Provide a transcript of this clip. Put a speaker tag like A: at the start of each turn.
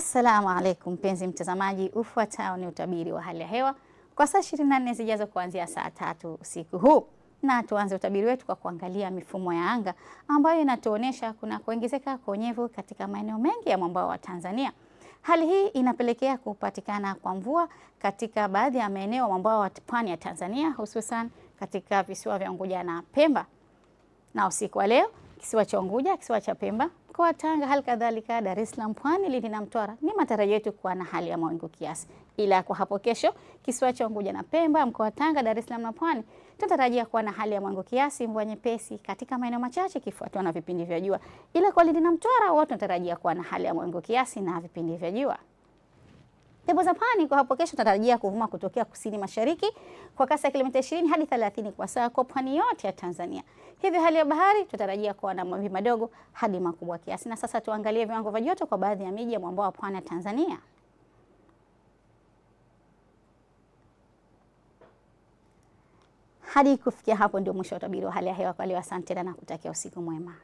A: Assalamu alaikum mpenzi mtazamaji, ufuatao ni utabiri wa hali ya hewa kwa saa 24 zijazo kuanzia saa 3 usiku huu. Na tuanze utabiri wetu kwa kuangalia mifumo ya anga ambayo inatuonesha kuna kuongezeka kwa unyevu katika maeneo mengi ya mwambao wa Tanzania. Hali hii inapelekea kupatikana kwa mvua katika baadhi ya maeneo mwambao wa pwani ya Tanzania, hususan katika visiwa vya Unguja na Pemba. Na usiku wa leo, kisiwa cha Unguja, kisiwa cha Pemba, mkoa wa Tanga, hali kadhalika Dar es Salaam, Pwani, Lindi na Mtwara ni matarajio yetu kuwa na hali ya mawingu kiasi. Ila kwa hapo kesho, kisiwa cha Unguja na Pemba, mkoa wa Tanga, Dar es Salaam na Pwani tunatarajia kuwa na hali ya mawingu kiasi, mvua nyepesi katika maeneo machache ikifuatwa na vipindi vya jua. Ila kwa Lindi na Mtwara wote tunatarajia kuwa na hali ya mawingu kiasi na vipindi vya jua. Pepo za pwani kwa hapo kesho tunatarajia kuvuma kutokea kusini mashariki kwa kasi ya kilomita 20 hadi 30 kwa saa kwa pwani yote ya Tanzania. Hivyo hali ya bahari tunatarajia kuwa na mawimbi madogo hadi makubwa kiasi. Na sasa tuangalie viwango vya joto kwa baadhi ya miji ya mwambao wa pwani ya Tanzania. Hadi kufikia hapo ndio mwisho wa utabiri wa hali ya hewa kwa leo. Asante na nakutakia usiku mwema.